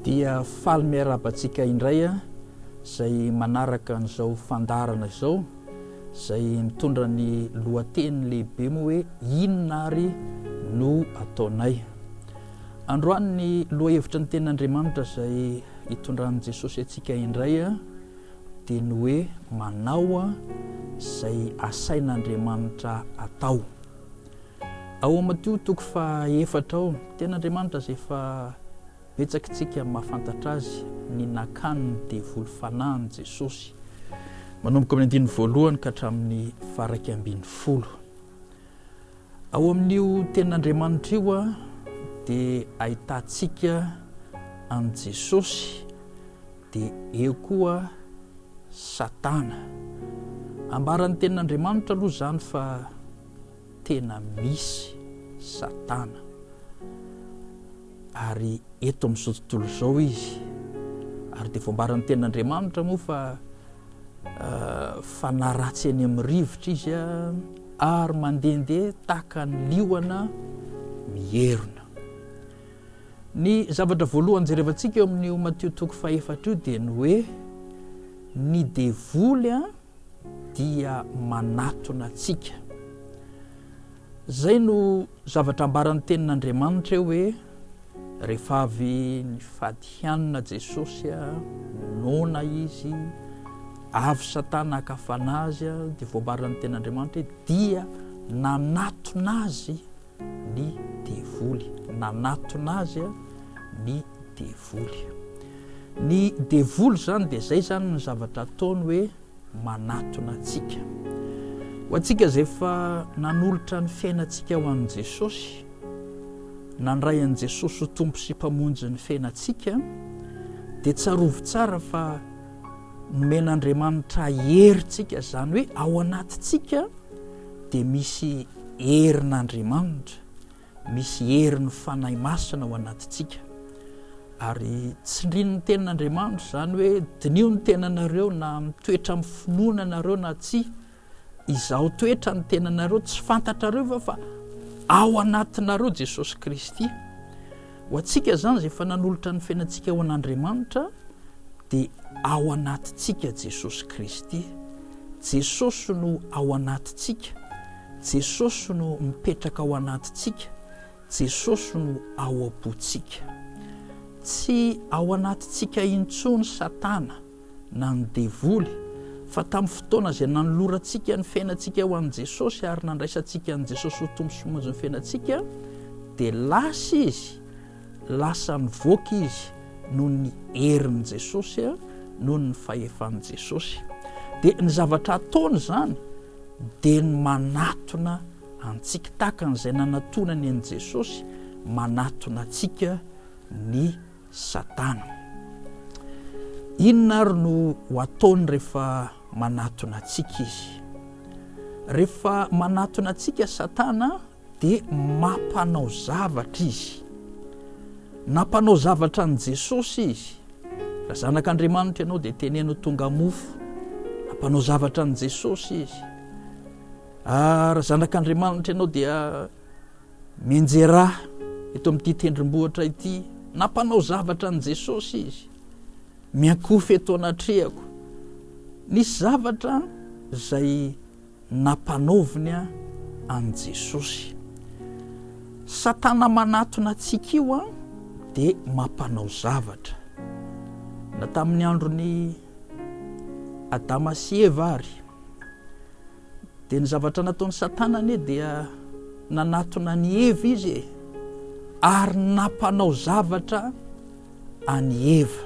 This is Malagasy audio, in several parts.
Dia faly miarahaba antsika indray izay manaraka an'izao fandaharana izao, izay mitondra ny lohateny lehibe moa hoe inona ary no ataonay. Androany ny lohahevitry ny tenin'Andriamanitra izay itondran'i Jesosy antsika indray dia ny hoe manao izay asain'Andriamanitra atao. Ao amin'ny Matio toko fahaefatra ao, tenin'Andriamanitra izay efa betsaka isika mahafantatra azy, ny nakan'ny devoly fanahy an'i Jesosy. Manomboka amin'ny andininy voalohany ka hatramin'ny faha-11. Ao amin'io tenin'Andriamanitra io dia ahitantsika an'i Jesosy dia eo koa Satana. Ambaran'ny tenin'Andriamanitra aloha izany fa tena misy Satana. Ary eto amin'izao tontolo izao izy. Ary dia voambaran'ny tenin'Andriamanitra moa fa fanahy ratsy eny amin'ny rivotra izy ary mandehandeha tahaka ny liona mierona. Ny zavatra voalohany jerevantsika eo amin'io Matio toko fahefatra io dia ny hoe ny devoly dia manatona antsika. Izay no zavatra ambaran'ny tenin'Andriamanitra eo hoe rehefa avy nifady hanina Jesosy, noana izy, avy Satana haka fanahy azy, dia voambaran'ny tenin'Andriamanitra hoe dia nanatona azy ny devoly. Nanatona azy ny devoly. Ny devoly izany dia izay izany ny zavatra ataony hoe manatona antsika. Ho antsika izay efa nanolotra ny fiainantsika ho an'i Jesosy, nandray an'i Jesosy ho Tompo sy Mpamonjy ny fiainantsika, dia tsarovy tsara fa nomen'Andriamanitra hery tsika, izany hoe ao anatintsika dia misy herin'Andriamanitra. Misy herin'ny Fanahy Masina ao anatintsika. Ary tsindrin'ny Tenin'Andriamanitra izany hoe diniho ny tenanareo na mitoetra amin'ny finoana nareo na tsia. Izaho toetra ny tenanareo, tsy fantatrareo va fa ao anatinareo Jesosy Kristy. Ho antsika izany izay efa nanolotra ny fiainantsika ho an'Andriamanitra dia ao anatintsika Jesosy Kristy. Jesosy no ao anatintsika. Jesosy no mipetraka ao anatintsika, Jesosy no ao am-pontsika. Tsy ao anatintsika intsony Satana na ny devoly, fa tamin'ny fotoana izay nanolorantsika ny fiainantsika ho an'i Jesosy ary nandraisantsika an'i Jesosy ho Tompo sy Mpamonjy ny fiainantsika, dia lasa izy, lasa nivoaka izy noho ny herin'i Jesosy, noho ny fahefan'i Jesosy. Dia ny zavatra ataony izany, dia ny manatona antsika, tahaka an'izay nanatonany an'i Jesosy, manatona antsika ny Satana. Inona ary no ho ataony rehefa manatona antsika izy? Rehefa manatona antsika Satana dia mampanao zavatra izy. Nampanao zavatra an'i Jesosy izy. Raha zanak'Andriamanitra ianao dia teneno tonga mofo. Nampanao zavatra an'i Jesosy izy. Ah, raha zanak'Andriamanitra ianao dia mianjera eto amin'ity tendrombohitra ity. Nampanao zavatra an'i Jesosy izy. Miankofa eto anatrehako. Nisy zavatra izay nampanaoviny an'i Jesosy. Satana manatona antsika io dia mampanao zavatra. Na tamin'ny andron'i Adama sy Eva ary, dia ny zavatra nataon'i Satana anie dia nanatona an'i Eva izy e, ary nampanao zavatra an'i Eva.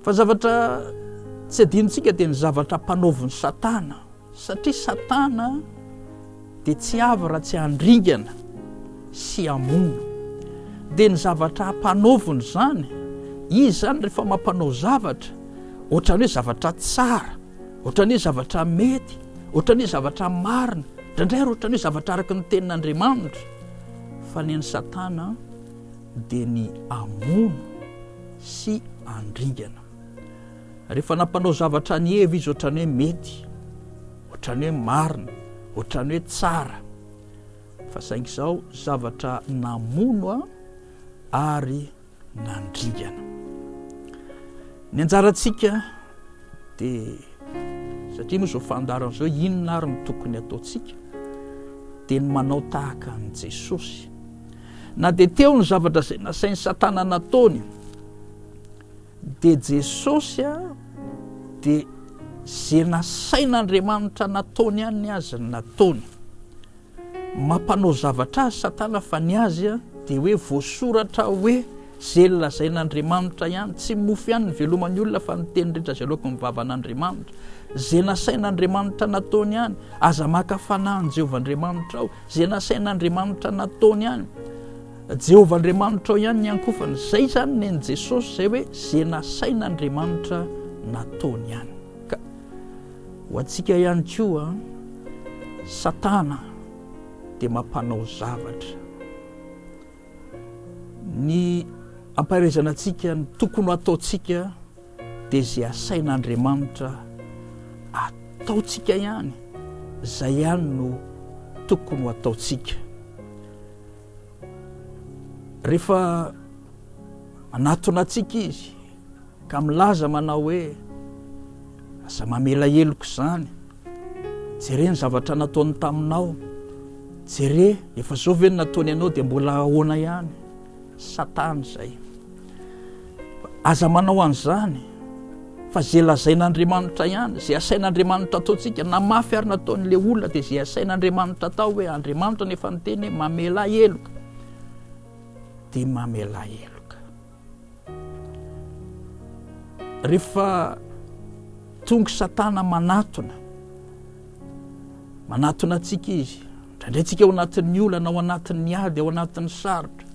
Fa zavatra tsy adinontsika dia ny zavatra ampanaovin'i Satana, satria Satana dia tsy avy raha tsy handringana sy hamono. Dia ny zavatra ampanaoviny izany, izy izany rehefa mampanao zavatra, ohatran'ny hoe zavatra tsara, ohatran'ny hoe zavatra mety, ohatran'ny hoe zavatra marina, indraindray ary ohatran'ny hoe zavatra araka ny tenin'Andriamanitra, fa ny an'i Satana dia ny hamono sy handringana. Rehefa nampanao zavatra an'i Eva izy ohatran'ny hoe mety, ohatran'ny hoe marina, ohatran'ny hoe tsara. Fa saingy izao zavatra namono ary. nandringana. Ny anjarantsika dia satria moa izao fandaharana izao inona ary no tokony ataontsika dia ny manao tahaka an'i Jesosy. Na dia teo ny zavatra izay nasain'i Satana nataony dia Jesosy dia ze nasain'Andriamanitra nataony ihany ny azy ny nataony. Mampanao zavatra azy Satana fa ny azy dia hoe voasoratra hoe ze lazain'Andriamanitra ihany, tsy mofo ihany ny veloman'ny olona fa ny teny rehetra izay aloaky ny vavan'Andriamanitra. Ze nasain'Andriamanitra nataony ihany, aza maka fanahy an'i Jehovah Andriamanitrao, ze nasain'Andriamanitra nataony ihany. Jehovah Andriamanitrao ihany ny ankofany. Zay zany nen'i Jesosy zay hoe ze nasain'Andriamanitra nataony ihany. Ka ho antsika ihany koa, Satana dia mampanao zavatra. Ny ampaherezana antsika, ny tokony ho ataontsika dia izay asain'Andriamanitra ataontsika ihany, izay ihany no tokony ho ataontsika. Rehefa manatona antsika izy ka milaza manao hoe aza mamela heloka izany, jere ny zavatra nataony taminao, jere efa zao ve ny nataony anao dia mbola ahoana ihany, satana izay. Aza manao an'izany fa ze lazain'Andriamanitra ihany, ze asain'Andriamanitra ataontsika, na mafy ary nataon'le olona dia ze asain'Andriamanitra atao hoe Andriamanitra nefa niteny hoe mamelà heloka dia mamelà heloka. Rehefa tonga Satana manatona, manatona antsika izy, indraindray tsika ao anatin'ny olana, ao anatin'ny ady, ao anatin'ny sarotra,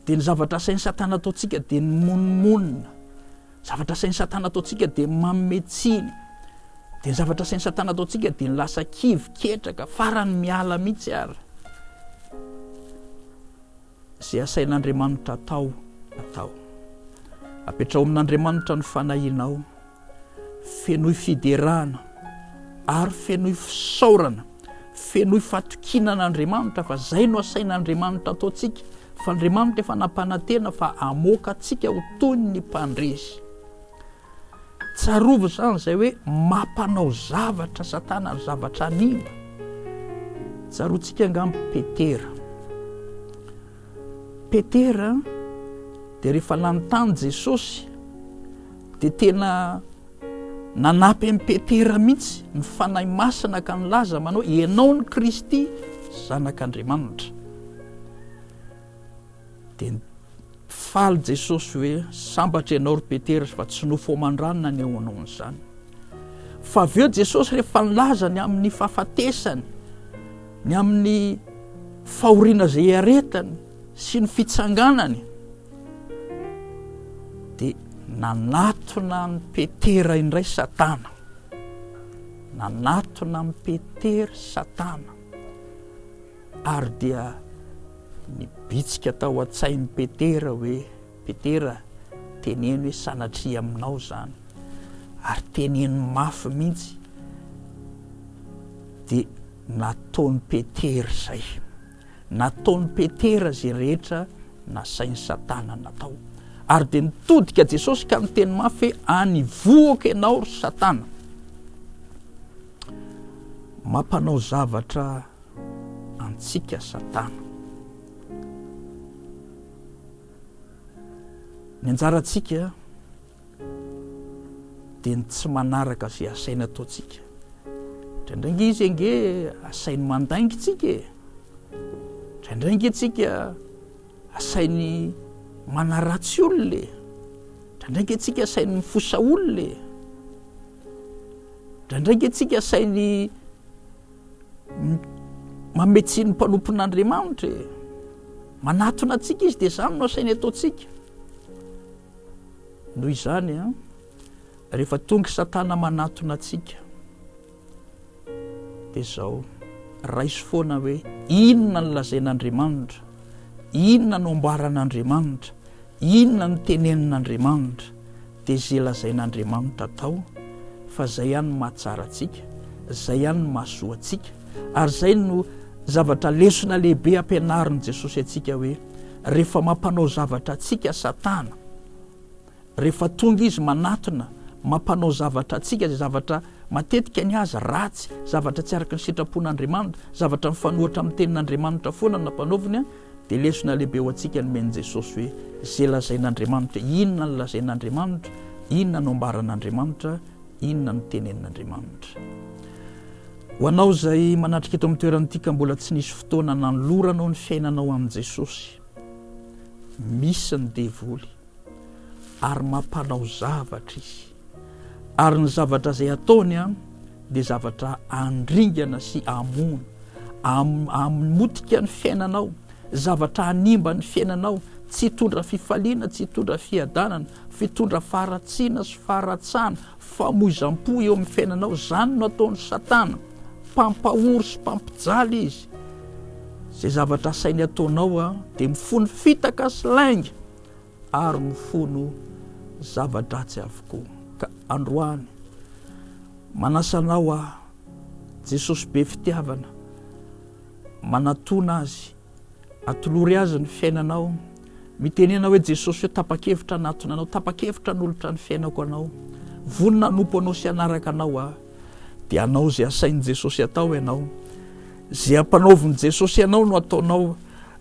Dia ny zavatra asain'i Satana ataontsika dia ny mimonomonona. Zavatra asain'i Satana ataontsika dia ny manome tsiny. Dia ny zavatra asain'i Satana ataontsika dia ny lasa kivy, ketraka, farany miala mihitsy ary. Izay asain'Andriamanitra atao, atao. Apetraho amin'Andriamanitra ny fanahianao. Fenoy fiderana ary fenoy fisaorana, fenoy fatokiana an'Andriamanitra fa zay no asain'Andriamanitra ataontsika, fa Andriamanitra efa nampanantena fa hamoaka antsika ho toy ny mpandresy. Tsarovy izany izay hoe mampanao zavatra Satana ary zavatra anina. Tsaroantsika angamba Petera. Petera dia rehefa nanontany Jesosy dia tena nanampy an'i Petera mihitsy ny Fanahy Masina ka nilaza manao ianao ny Kristy zanak'Andriamanitra. Dia faly Jesosy hoe sambatra ianao ry Petera fa tsy nofo aman-drano naneho anao an'izany. Fa avy eo Jesosy rehefa nilaza ny amin'ny fahafatesany, ny amin'ny fahoriana izay iaretany sy ny fitsanganany, dia nanatona an'i Petera indray Satana. Nanatona an'i Petera Satana. Ary dia nibitsika tao an-tsain'i Petera hoe, Petera, teneno hoe sanatria aminao izany. Ary teneno mafy mihitsy. Dia nataon'i Petera izay. Nataon'i Petera izay rehetra nasain'i Satana natao. Ary dia nitodika Jesosy ka niteny mafy hoe, Any vohoka ianao, ry Satana. Mampanao zavatra antsika Satana. Ny anjarantsika dia ny tsy manaraka izay asaina ataontsika. Indraindray nge izy ange asainy mandainga tsika e. Indraindray nge tsika asainy manaratsy olona e. Indraindray nge tsika asainy mifosa olona e. Indraindray nge tsika asainy Manome tsiny ny mpanompon'Andriamanitra e. Manatona antsika izy dia izany no asainy ataontsika. Noho izany, rehefa tonga Satana manatona antsika, dia izao, raiso foana hoe inona no lazain'Andriamanitra, inona no ambaran'Andriamanitra, Inona no tenenin'Andriamanitra? Dia izay lazain'Andriamanitra atao, fa izay ihany no mahatsara antsika, izay ihany no mahasoa antsika, ary izay no zavatra lesona lehibe ampianarin'i Jesosy antsika hoe, Rehefa mampanao zavatra antsika Satana, rehefa tonga izy manatona, mampanao zavatra antsika, izay zavatra matetika ny azy ratsy, zavatra tsy araka ny sitrapon'Andriamanitra, zavatra mifanohitra amin'ny tenin'Andriamanitra foana no nampanaoviny, dia lesona lehibe ho antsika nomen'i Jesosy hoe izay lazain'Andriamanitra, inona no lazain'Andriamanitra, inona no ambaran'Andriamanitra, Inona no tenenin'Andriamanitra? Ho anao izay manatrika eto amin'ny toerana ity ka mbola tsy nisy fotoana nanoloranao ny fiainanao amin'i Jesosy, misy ny devoly ary mampanao zavatra izy. Ary ny zavatra izay ataony dia zavatra handringana sy hamono, hamotika ny fiainanao, zavatra hanimba ny fiainanao, tsy hitondra fifaliana, tsy hitondra fiadanana, fitondra faharatsiana sy faharatsana, famoizam-po eo amin'ny fiainanao, izany no ataon'i Satana, mpampahory sy mpampijaly izy. Izay zavatra asainy ataonao dia mifono fitaka sy lainga ary mifono zava-dratsy avokoa. Ka androany, manasa anao aho, Jesosy be fitiavana, manatona Azy, Atolory Azy ny fiainanao. Mitenena hoe, Jesosy ô, tapa-kevitra hanatona Anao, tapa-kevitra hanolotra ny fiainako Anao. Vonona hanompo Anao sy hanaraka Anao aho. Dia hanao izay asain'i Jesosy atao ianao. Izay ampanaovin'i Jesosy anao no ataonao,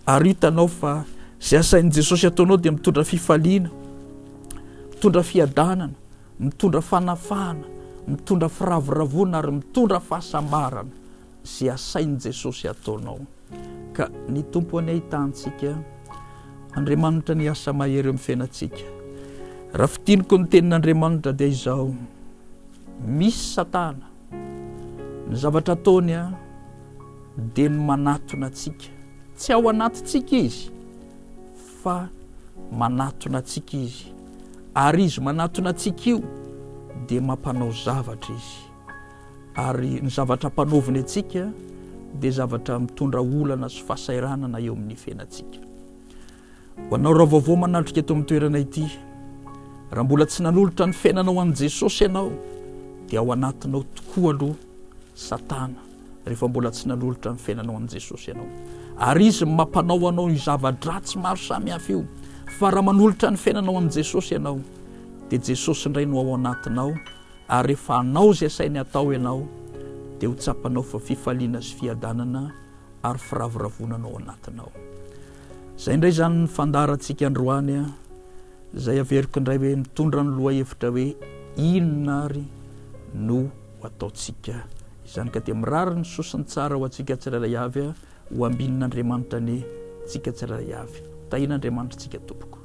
ary hitanao fa izay asain'i Jesosy ataonao dia mitondra fifaliana, mitondra fiadanana, mitondra fanafahana, mitondra firavoravoana ary mitondra fahasambarana izay asain'i Jesosy ataonao. Ka ny Tompo anie hitahantsika, Andriamanitra ny asa mahery eo amin'ny fiainantsika. Raha fintiniko ny tenin'Andriamanitra dia izao, misy Satana, ny zavatra ataony a, dia ny manatona antsika. Tsy ao anatintsika izy, fa manatona antsika izy. Ary izy manatona antsika io, dia mampanao zavatra izy. Ary ny zavatra ampanaoviny antsika dia zavatra mitondra olana sy fahasahiranana eo amin'ny fiainantsika. Ho anao raha vaovao manatrika eto amin'ny toerana ity, raha mbola tsy nanolotra ny fiainanao an'i Jesosy ianao, dia ao anatinao tokoa aloha Satana rehefa mbola tsy nanolotra ny fiainanao an'i Jesosy ianao. Ary izy no mampanao anao io zava-dratsy maro samihafa io. Fa raha manolotra ny fiainanao an'i Jesosy ianao, dia Jesosy indray no ao anatinao Ary rehefa hanao izay asainy atao ianao, dia ho tsapanao fa fifaliana sy fiadanana ary firavoravoana no ao anatinao. Izay indray izany ny fandaharantsika androany, izay averiko indray hoe mitondra ny lohahevitra hoe inona ary no ho ataontsika. Izany ka dia mirary ny soa sy ny tsara ho antsika tsirairay avy, ho ambinin'Andriamanitra anie tsika tsirairay avy. Tahian'Andriamanitra tsika tompoko.